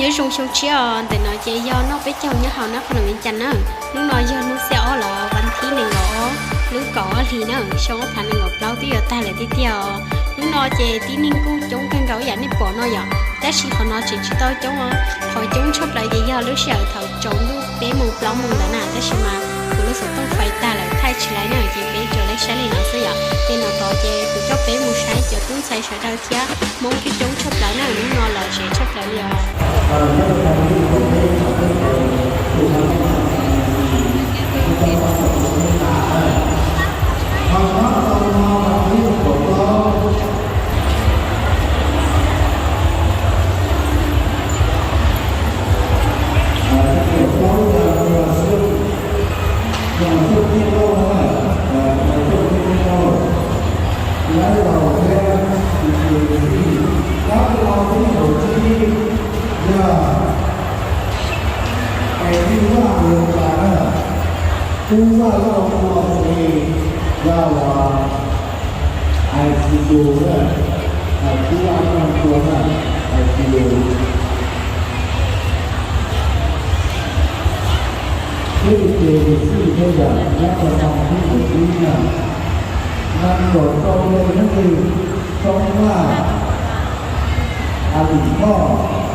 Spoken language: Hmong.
Nyob zoo xyoo tshiab os, ntawm no ces yog noj peb caug nyob hauv nab qhov no Vias Cas na. Hnub no yog hnub xiab ob los vas thib nees nkaum ob lub kaum ob hlis na, xyoo ob phav nees nkaum plaub twb yuav tag lawm tiag tiag os. Hnub no ces tib neeg kuj coob kawg nkaus yam nej pom no yom, tab sis qhov no tseem tsis tau coob os. Qhov coob tshaj plaws ces yog lub sij hawm thaum tsaus ntuj peb moos plaub moos ntawd na, tab sis mas kuv lub xov tooj fais tag lawm thaij tsis laib na, ces peb tsuas laib saib li no xwb yom. Ces no tod ces kuv coj peb mus saib cov tub ntxhais sawv daws thiab, Hmoob coob coob tshaj plaws na, hnub no los tsev tshaj plaws li os. Tus vaj loj tua ces yog uas I C U na, tus vaj loj tua na, I C U. Thiab ces tus xib hwb yam nyob rau hauv lub ntawm ib na, nees nkaum rau leej neeg Xyoob Vaj, A Lim Thoj,